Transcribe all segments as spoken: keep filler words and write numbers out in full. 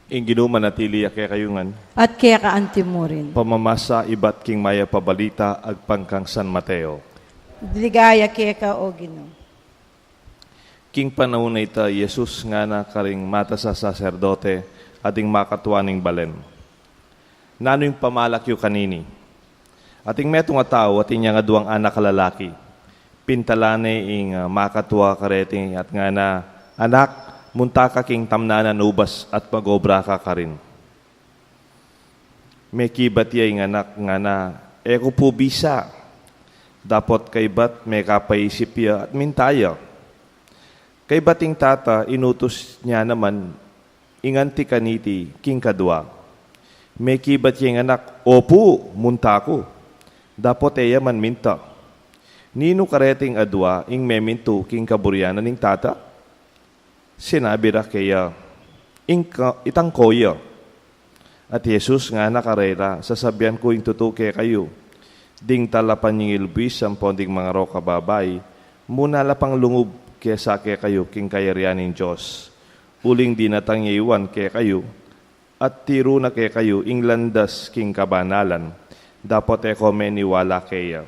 Ing Ginu manatili ya kekayu ngan. At keka antimurin. Pamamasa ibat king Mayap a Balita agpang kang San Mateo. Ligaya keka, O Ginu. King panaun a ita, i Jesus ngana karing matas a saserdote at ding makatua ning balen, "Nanu ing pamalak yu kanini?" Atin metung a tau, atin yang aduang anak a lalaki. Pintalan ne ing, ah, makatua kareti at ngana, "Anak, munta ka king tamnanan ubas at mag-obra ka karin." Mekibat ya ing anak, ngana, "E ku pu bisa." Dapot kaybat mekapaisip ya at minta ya. Kaybat ing tata, inutus ne naman ing anti kaniti king kadua. Mekibat ya ing anak, "Opu, munta ku." Dapot e ya man minta. Ninu kareting adua ing memintu king kaburian na ning tata? Sinabi ra keya, "Ing ka-, itang ko ya." At i Jesus ngana karela, "Sasabian ku ing tutu kekayu, ding talapanyingil buis ampon ding mangarok a babai, mu na la pang lungub kesa kekayu king kayarian ning Dios. Uling dinatang ya i Juan kekayu, at tiru na kekayu ing landas king kabanalan, dapot e ko meniwala keya."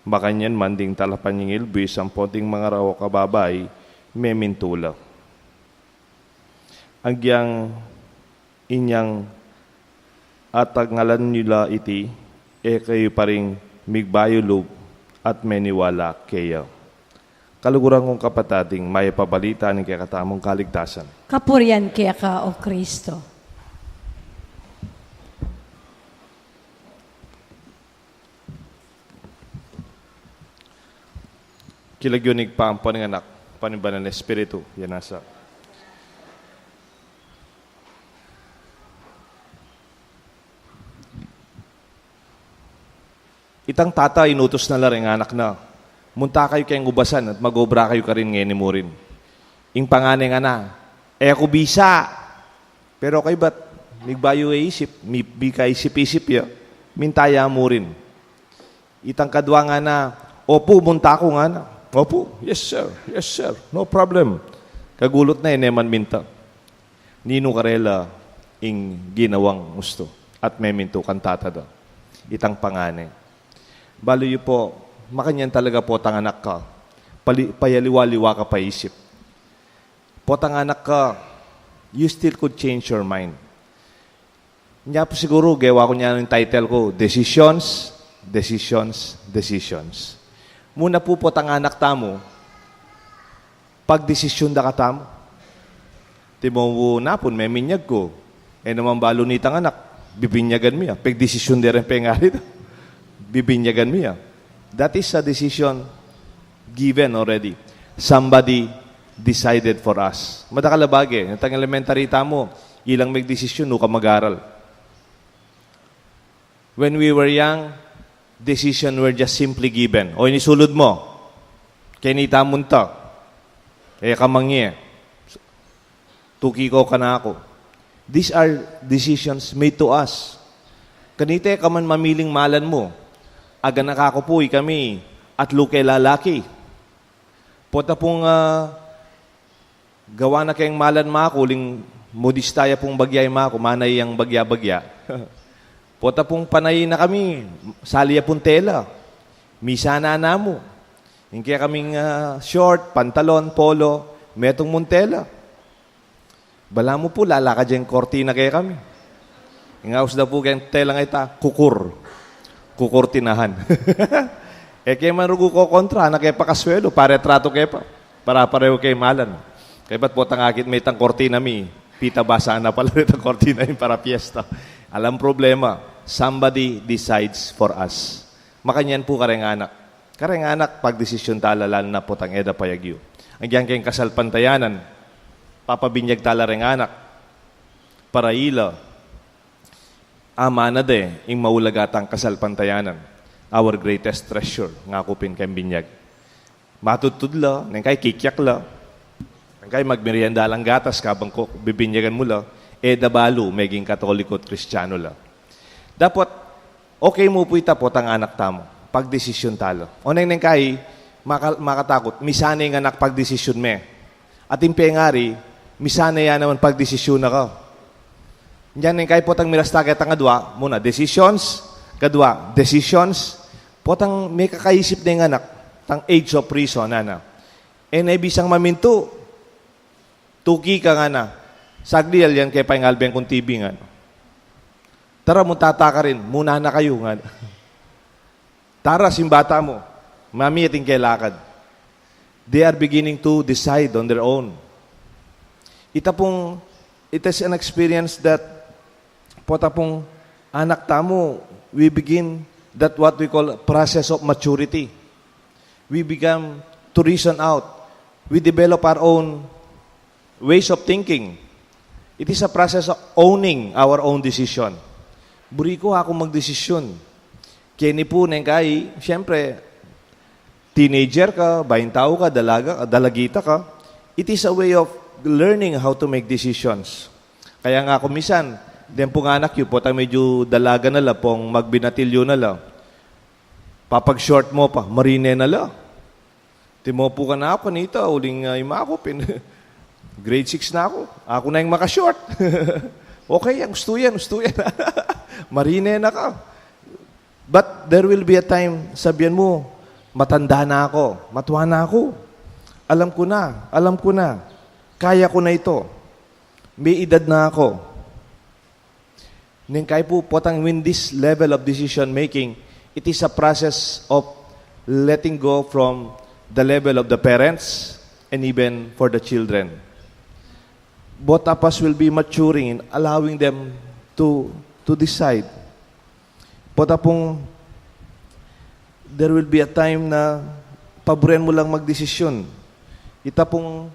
Makanyan man ding talapanyingil buis ampon ding mangarok a babai, memintu la. Agyang inyang atangalan yu la iti, e kayu pa ring migbayu lub at meniwala keya. Kaluguran kung kapatad, ing Mayap a Balita ning kekatamung kaligtasan. Kapurian keka, O Kristo. King lagyu ning Ibpa, ampon ning Anak, ampon ning Banal a Espiritu, ya nasa. Itang tata, inutus na la ring anak na, "Munta kayu keng ubasan at mag-obra kayu karin ngeni murin." Ing pangane ngana, "E ku bisa." Pero kaybat, migbayu ya isip, mi-, mikaisip-isip ya, minta ya murin. Itang kadua ngana, "Opu, munta ku," ngana. "Opu, yes sir, yes sir, no problem." Kagulut na, e ne man minta. Ninu karela ing ginawang ustu at memintu kang tata da? Itang pangane. Balu yu po, makanyan talaga potang anak ka. Pali-, payaliwa-liwa ka paisip. Potang anak ka, you still could change your mind. Nya pu siguru, gewa ku nya ning title ku, Decisions, Decisions, Decisions. Mu na pu potang anak tamu, pagdesisyun da katamu. Timu mu, "Napun, meminyag ku." E naman balu nitang anak, bibinyagan mi ya. Pagdesisyun de ring pengari da. Bibinyagan mi ya. That is a decision given already. Somebody decided for us. Madakal a bage, itang elementary tamu, ilang megdesisyun nukarin mag-aral. When we were young, decision were just simply given. O, inisulud mu, keni ta munta. E ka mangye. Tuki ko kanaku. These are decisions made to us. Kanita ka man mamiling malan mu. Aganaka ku pu, ikami atlu ke lalaki. Pota pung, ah, gawa na keng malan maku, uling modista ya pung bagya i maku, manay yang bagya-bagya. Pota pung panay na kami, sali ya pung tela. Misanan na mu. Ing kekaming, ah, short, pantalon, polo, metung mung tela. Balamu pu, lalakad ya ing kortina kekami. Ing aus da pu keng telang ita, kukur. Kukurtinahan. E ke man rugu kokontra, anak ke pa kaswelu, paretratu ke pa. Para parehu ke malan. Kaybat potang akit me itang kortina mi, pita basa na pala itang kortina ing para piyesta. Alang problema, somebody decides for us. Makanyan pu kareng anak. Kareng anak, pagdesisyun tala, lalu na potang e da payagyu. Agyang keng kasalpantayanan, papabinyag tala reng anak. Para ila, amana de ing maulaga tang kasalpantayanan. Our greatest treasure, ngaku pin keng binyag. Matudtud la, neng kai kikyak la. Neng kai magmerienda lang gatas, kabang ko, bibinyagan mu la. E da balu meging Katoliko at Kristiyanu la. Dapot, okay mu pu ita potang anak tamu, pagdesisyun tala. O neng, neng kai, maka-, makatakut, misan ne ing anak pagdesisyun me. At ing pengari, misan ne ya naman pagdesisyun na ka. Nya neng kai potang mirasta ketang kadua, muna, decisions, kadua, decisions, potang mekakaisip ne ing anak, tang age of reason, ana. E na bisang mamintu, tuki ka ngana, saglit, alian ke pa ing alben kung T V ngana. Tara, munta ta karin, muna na kayu ngana. Tara, simbata mu. Mami, atin ke lakad. They are beginning to decide on their own. Ita pung, it is an experience that pota pung anak tamu, we begin that what we call process of maturity. We begin to reason out. We develop our own ways of thinking. It is a process of owning our own decision. Buri ku aku magdesisyon. Keni pu neng kai, siyempre, teenager ka, baintau ka, dalaga, dalagita ka, it is a way of learning how to make decisions. Kaya nga aku misan, den pung anak yu, potang medyu dalaga na la, pung magbinatilyu na la, papag-short mu pa, marine na la. Timopu ka na aku kanita, uling, ah, ima ku, pin-, grade six na aku. Aku na ing maka-short. Okay, yang gustu yan, gustu yan. Marine na ka. But there will be a time, sabian mu, matanda na aku, matua na aku. Alam ku na, alam ku na. Kaya ku na ito. May edad na aku. Neng kai pu, potang in this level of decision making, it is a process of letting go from the level of the parents and even for the children. Both of us will be maturing and allowing them to, to decide. Pota pung, there will be a time na paburen mu lang magdesisyon. Ita pung,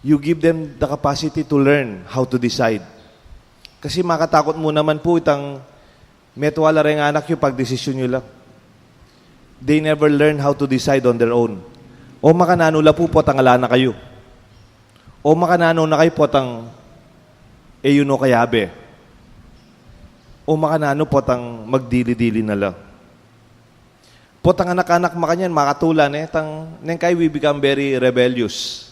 you give them the capacity to learn how to decide. Kasi makatakut mu naman pu itang metua la reng anak yu, pagdesisyon yu la. They never learn how to decide on their own. O makananu la pu potang ala na kayu. O makananu na kayu potang e yu no kayabe. O makananu potang magdili-dili na la. Potang anak-anak makanyan, makatula ne, tang, neng kai we become very rebellious.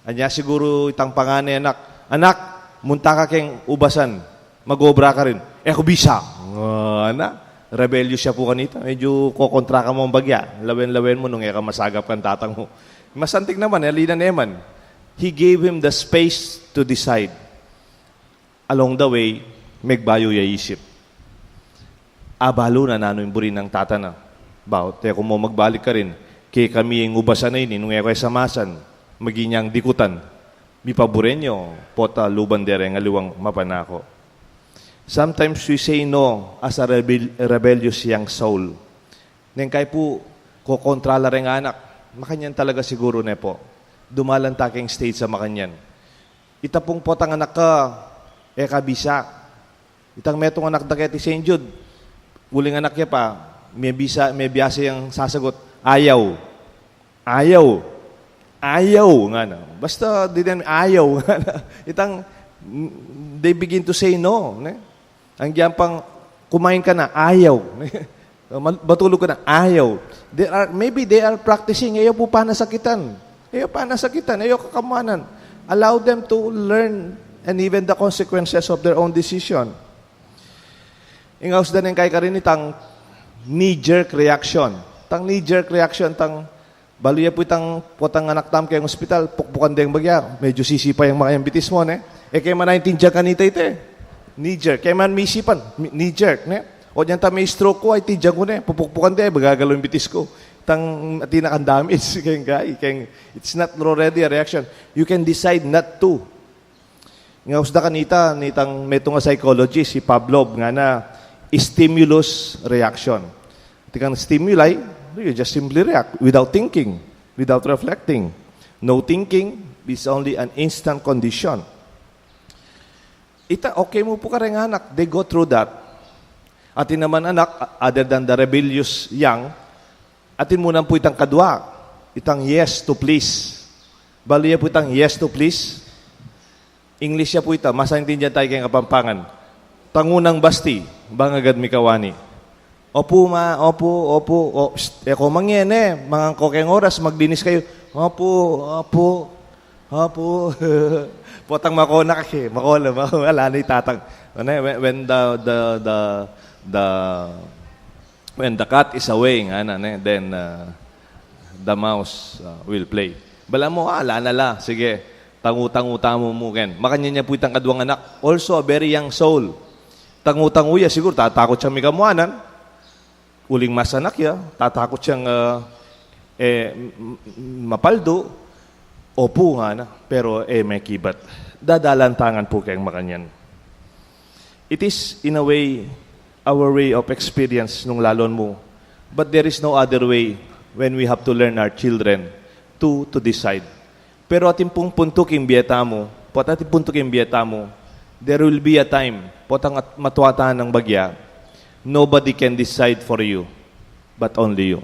Anya siguru itang pangane anak, "Anak, munta ka keng ubasan, mag-obra ka rin." "E ku bisa." Ngana, rebellious ya pu kanita. Medyu kokontra ka mu bagya. Lawen-lawen mu nung e ka masagap kang tatang mu. Masanting naman, e, ali na ne man. He gave him the space to decide. Along the way, megbayu ya isip. Abalu na nanu ing buri nang tata na. Ba, o, te ku mu magbalik karin, kekami ing ubasan a ini, nung e ku e samasan, maging yang dikutan, mipaburen yu, pota luban de reng aliwang mapanako. Sometimes we say no as a rebel-, rebellious young soul. Neng kai pu, kokontra la reng anak, makanyan talaga siguru ne pu. Dumalan ta keng stage a makanyan. Ita pung potang anak ka, e ka bisa. Itang metung anak da keti Saint Jude, uling anak ya pa, mebisa, mebiasa yang sasagot, "Ayaw. Ayaw. Ayaw," ngana. Basta diden, "Ayaw," ngana. Itang, they begin to say no, ne? Agyang pang, "Kumain ka na, ayaw." Mal-, matulog ka na, ayaw. They are, maybe they are practicing, e yu pu panasakitan. E yu panasakitan, e yu kakamuanan. Allow them to learn and even the consequences of their own decision. Ing aus da neng kai karin itang knee-jerk reaction. Tang knee-jerk reaction, tang balu ya pu itang potang anak tam keng ospital, pukpukan deng bagya, medyu sisipa yang makayang bitis mu, ne? E ke man aintindian kanita ite. Knee-jerk. Ke man misipan, mi-, knee-jerk, ne? O, nyang ta me-stroke ku, aintindian ku ne, pupukpukan de, bagagalu ing bitis ku. Tang, atin na kang damage, keng kai, keng, it's not already a reaction. You can decide not to. Ing aus da kanita, nitang metung a psychologist, i Pavlov, ngana, stimulus reaction. Tikang stimuli, you just simply react without thinking, without reflecting. No thinking is only an instant condition. Ita, okay mu pu kareng anak, they go through that. Atin naman anak, other than the rebellious young, atin mu naman pu itang kadua, itang yes to please. Balu ya pu itang yes to please. English ya pu ita, masaintindian taya keng Kapampangan. Tangu nang basti, bang agad mikawani. Opu, ma, opu, opu, o, psst, e ko mangene, mangan ko keng oras, maglinis kayu. Opu, opu. Apo. Potang makonak e, makola, makola, ala na itatang. Ano, when, when the, the, the, the, when the cat is away, nga na, ne, then, uh, the mouse, uh, will play. Balamu, ala na la, sige, tangu-tangu tamu mu ken. Makanyan ya pu itang kaduang anak, also a very young soul. Tangu-tangu ya, siguru tatakut yang mikamuanan. Uling mas anak ya, tatakut yang, uh, e, m-, m-, mapaldu, opu nga na, pero e mekibat. Dadalantangan pu keng makanyan. It is, in a way, our way of experience nung lalon mu. But there is no other way when we have to learn our children to, to decide. Pero atin pung puntu king bie tamu, pot atin puntu king bie tamu, there will be a time, potang at-, matua ta nang bagya, nobody can decide for you, but only you.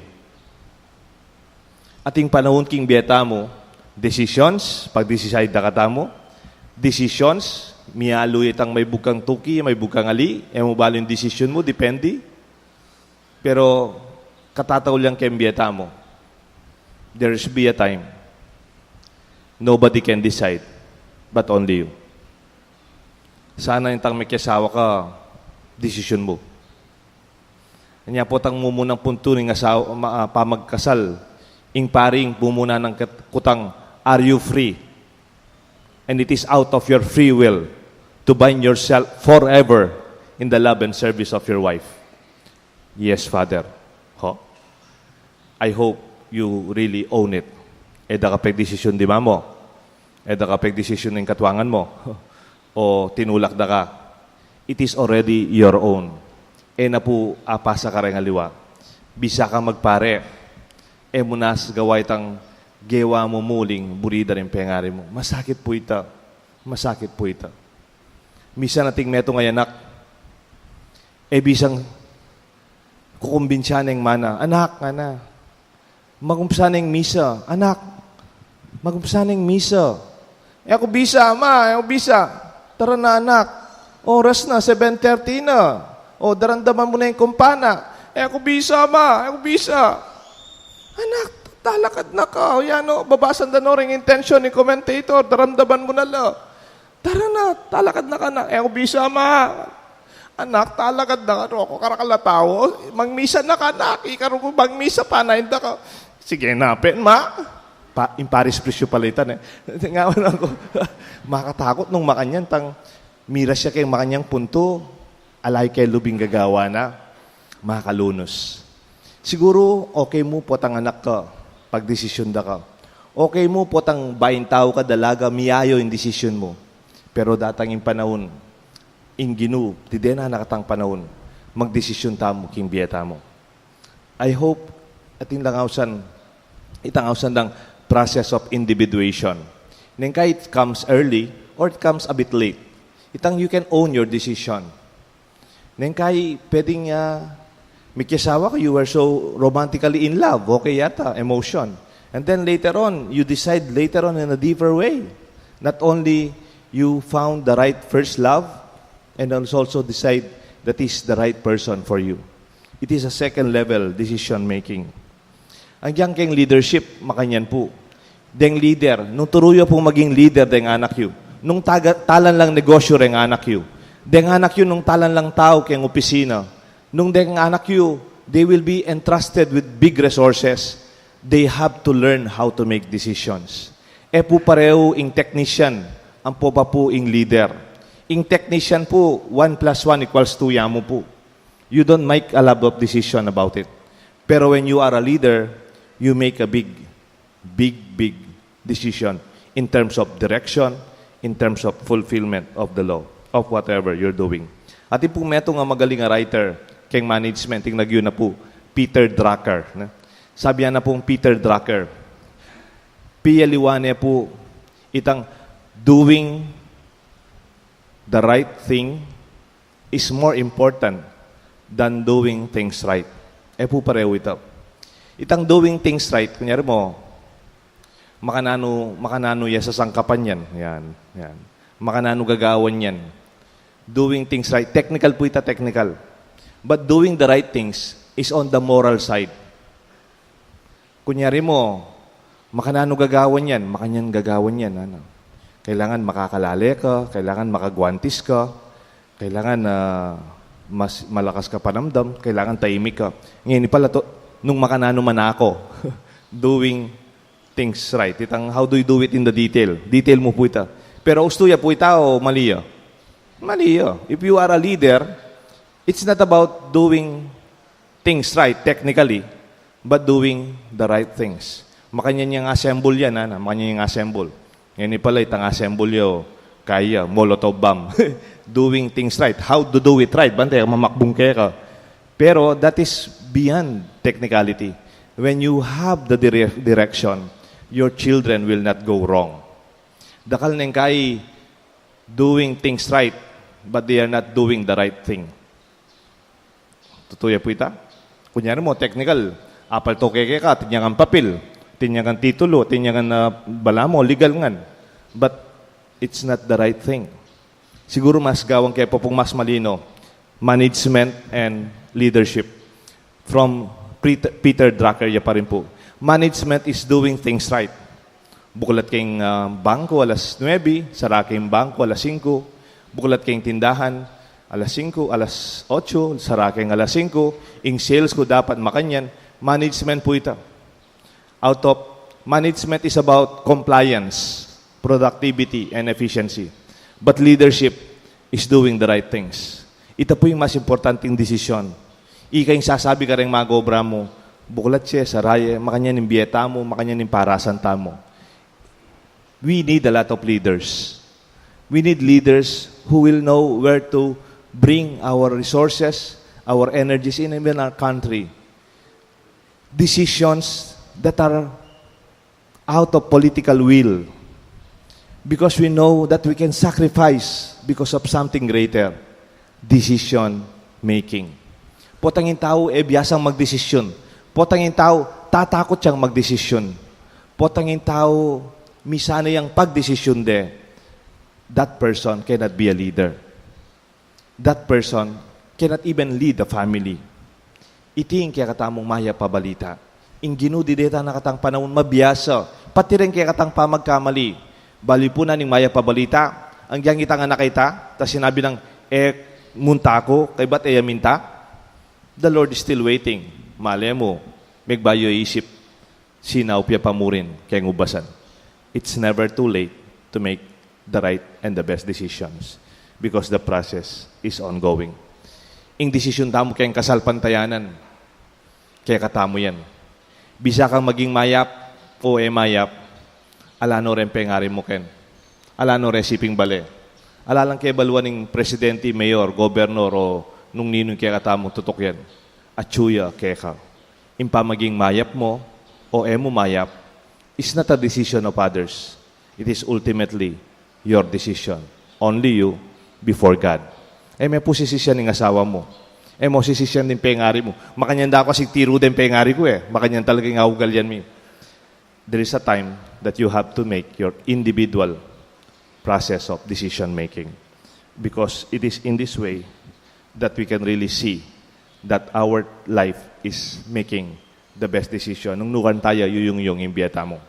Atin panaun king bie tamu, decisions, pag-decide da katamu, decisions, mialu itang maibug kang tuki, maibug kang ali, e mu balu ing decision mu, depende. Pero katataul yang keng bie tamu. There's be a time. Nobody can decide, but only you. Sana itang mekiasawa ka, desisyon mu. Anya potang mumunang puntu ning asawa, ma-, ah, pamagkasal, ing pari ing mumuna nang kat-, kutang, "Are you free?" And it is out of your free will to bind yourself forever in the love and service of your wife. "Yes, Father." Ho? I hope you really own it. E da ka pegdesisyon di mama mo. E da ka pegdesisyon ning katuangan mo. O tinulak da ka. It is already your own. E na pu apasa kareng aliwa. Bisa ka magpare. E mu na gawa itang gewa mu muling buri da ring pengari mu. Masakit pu ita. Masakit pu ita. Misan ating metung a anak. E bisang kukumbinsian ing mana, "Anak," ngana, "magumpisa neng misa." "Anak, magumpisa neng misa." "E ku bisa, ma, e ku bisa." "Tara na, anak. Oras na, seven thirty na. O, daramdaman mu na ing kumpana." "E ku bisa, ma, e ku bisa." "Anak, talakad na ka." O yan, o, babasan da no ring intensyon ning commentator, daramdaman mu na la. "Tara na, talakad na ka, anak." "E ku bisa, ma." "Anak, talakad na ka, roko karakal a tau. Mangmisa na ka, anak. Ikarugu mangmisa, panayan da ka." "Sige na pin, ma." Pa, ing paris presyo pala ita, ne. Nga, aku, makatakut nung makanyan, tang miras ya keng makanyang puntu, ala ya keng lubing gagawa na, makalunus. Siguru, okay mu potang anak ka, pagdesisyon da ka. Okay mu potang baing tau ka, dalaga, miyayaw ing desisyon mu. Pero datang ing panaun, ing Ginu, tide na nakatang panaun, magdesisyon tamu king bie tamu. I hope atin lang ausan, itang ausan dang process of individuation. Neng ka it comes early or it comes a bit late. Itang you can own your decision. Neng ka pwedeng, ah, mikiasawa ka, you were so romantically in love, okay yata, emotion. And then later on, you decide later on in a deeper way. Not only you found the right first love, and also, also decide that is the right person for you. It is a second level decision making. Agyang keng leadership, makanyan pu. Deng leader, nung turu yu pung maging leader deng anak yu, nung taga, talan lang negosyo deng anak yu, deng anak yu nung talan lang tau keng opisina, nung deng anak yu, they will be entrusted with big resources, they have to learn how to make decisions. E pu pareu ing technician, ampo pa pu ing leader. Ing technician pu, one plus one equals two ya mu pu. You don't make a lot of decision about it. Pero when you are a leader, you make a big, big, big decision in terms of direction, in terms of fulfillment of the law, of whatever you're doing. Atin pung metung a magaling a writer keng management, ing lagyu na pu, Peter Drucker, ne? Sabi na pung Peter Drucker, piyaliwan ne pu itang doing the right thing is more important than doing things right. E pu pareu ita. Itang doing things right, kunyari mu, makananu, makananu ya sasangkapan yan. Yan, yan. Makananu gagawan yan. Doing things right. Technical pu ita, technical. But doing the right things is on the moral side. Kunyari mu, Makananu gagawan yan? Makanyan gagawan yan, ano? Kailangan makakalale ka, kailangan makagwantis ka, kailangan, ah, mas malakas ka panamdam, kailangan tahimik ka. Ngeni pala to, nung makananu man ako, doing things right. Itang, how do you do it in the detail? Detail mu pu ita. Pero ustu ya pu ita o mali ya? Mali ya. If you are a leader, it's not about doing things right technically, but doing the right things. Makanyan yang assemble yan, ana. Makanyan yang assemble. Ngeni pala itang assemble yo, kaya, Molotov bomb. Doing things right. How to do it right? Bante, mamakbung keka. Pero that is beyond technicality. When you have the dire-, direction, your children will not go wrong. Dakal neng kai doing things right, but they are not doing the right thing. Tutu ya pu ita? Kunyari mo, technical, apaltoke keka, atin ya kang papel, atin ya kang titulo, atin ya kang, ah, balamu, legal ngan. But it's not the right thing. Siguru mas gawan ke pa pung mas malino, management and leadership. From Peter, Peter Drucker ya pa rin pu. Management is doing things right. Buklat keng, ah, bangko alas nuebe, sara keng bangko alas singko. Buklat keng tindahan alas singko, alas otso, sara keng alas singko. Ing sales ku dapat makanyan. Management pu ita. Out of, management is about compliance, productivity, and efficiency. But leadership is doing the right things. Ita pu ing mas importanteng desisyon. Ika ing sasabi kareng mag-obra mu, buklat ye, sara ye, makanyan ing bie tamu, makanyan ing parasan tamu. We need a lot of leaders. We need leaders who will know where to bring our resources, our energies, and even our country. Decisions that are out of political will, because we know that we can sacrifice because of something greater. Decision making. Potang ing tau e biasang magdesisyon. Potang ing tau tatakut yang magdesisyon. Potang ing tau misan ne yang pagdesisyon de, that person cannot be a leader. That person cannot even lead a family. Iti ing kekatamung mayap a balita. Ing Ginu dideta na katang panaun mabiasa, pati rin kekatang pamagkamali. Bali pu na ning mayap a balita, agyang itang anak a ita, ta sinabi nang, "E munta ku, kaybat e ya minta?" The Lord is still waiting. Male mu, megbayu isip. Sinaup ya pa murin keng ubasan. It's never too late to make the right and the best decisions because the process is ongoing. Ing desisyon tamu keng kasalpantayanan, kekatamu yan. Bisa kang maging mayap o e mayap, ala no reng pengari mu ken. Ala no reng siping bale. Ala lang kebaluan ning presidente, mayor, gobernador, o nung ninu ing kekatamung tutukian. Atyu ya keka. Ing pamaging mayap mu o e mu mayap is not a decision of others. It is ultimately your decision. Only you before God. E me pu sisisian ing asawa mu. E mu sisisian ding pengari mu. Makanyan da ku asing tiru ding pengari ku e. Makanyan talaga ing augalian mi. There is a time that you have to make your individual process of decision making. Because it is in this way that we can really see that our life is making the best decision. Nung nukan taya, yuyungyung ing bie tamu.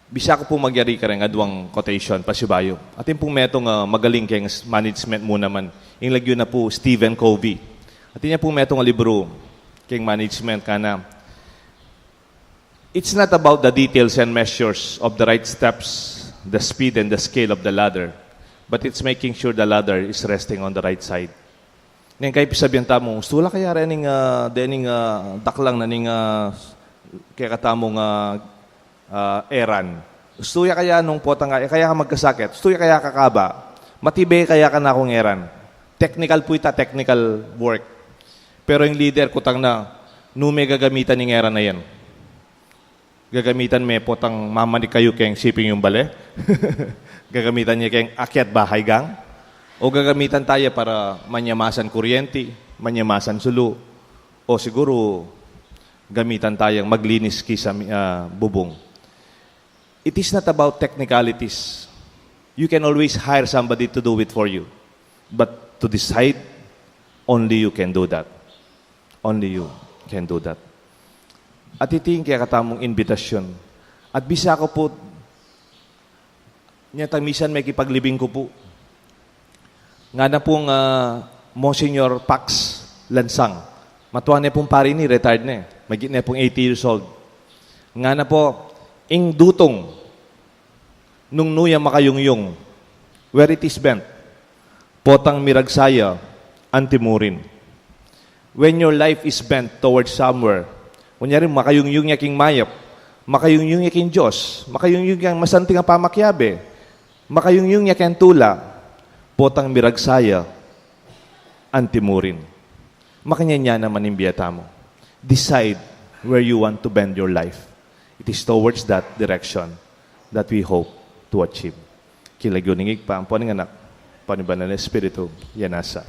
Bisa ku pu magyari kareng aduang quotation, pasibayu. Atin pung metung a magaling keng s-, management mu naman. Ing lagyu na pu Stephen Covey. Atin ya pung metung a libru keng management, ngana, "It's not about the details and measures of the right steps, the speed and the scale of the ladder, but it's making sure the ladder is resting on the right side." Neng kai pisabian tamu, "Ustu la kaya rening, ah, dening, ah, daklang na ning, ah, kekatamung, ah, ah, eran? Ustu ya kaya nung potang, e kaya ka magkasakit? Ustu ya kaya kakaba? Matibe kaya kanakung eran?" Technical pu ita, technical work. Pero ing leader, kutang na, nu me gagamitan ing eran a yan? Gagamitan me potang mamanik kayu keng siping yung bale? Gagamitan ye keng akyat bahay gang? O gagamitan taya para manyamasan kuryenti, manyamasan sulu? O siguru gamitan tayang maglinis kisa, ah, bubung? It is not about technicalities. You can always hire somebody to do it for you. But to decide, only you can do that. Only you can do that. At iti ing kekatamung inbitasyun. At bisa ku pu, nya tamisan mekipaglibing ku pu. Ngana pung, ah, Monsignor Pax Lansang. Matua ne pung pari ini, retired ne. Magit ne pung eighty years old. Ngana pu, ing dutung, nung nu ya makayungyung, where it is bent, potang miragsa ya antimurin. When your life is bent towards somewhere, kunyari, makayungyung ya king mayap, makayungyung ya king Dios, makayungyung ya masanting a pamakiabe, makayungyung ya king tula, potang miragsa ya antimurin. Makanyan ya naman ing bie tamu. Decide where you want to bend your life. It is towards that direction that we hope to achieve. King lagyu ning Ibpa, ampo ning Anak, ampo ning Banal a Espiritu, ya nasa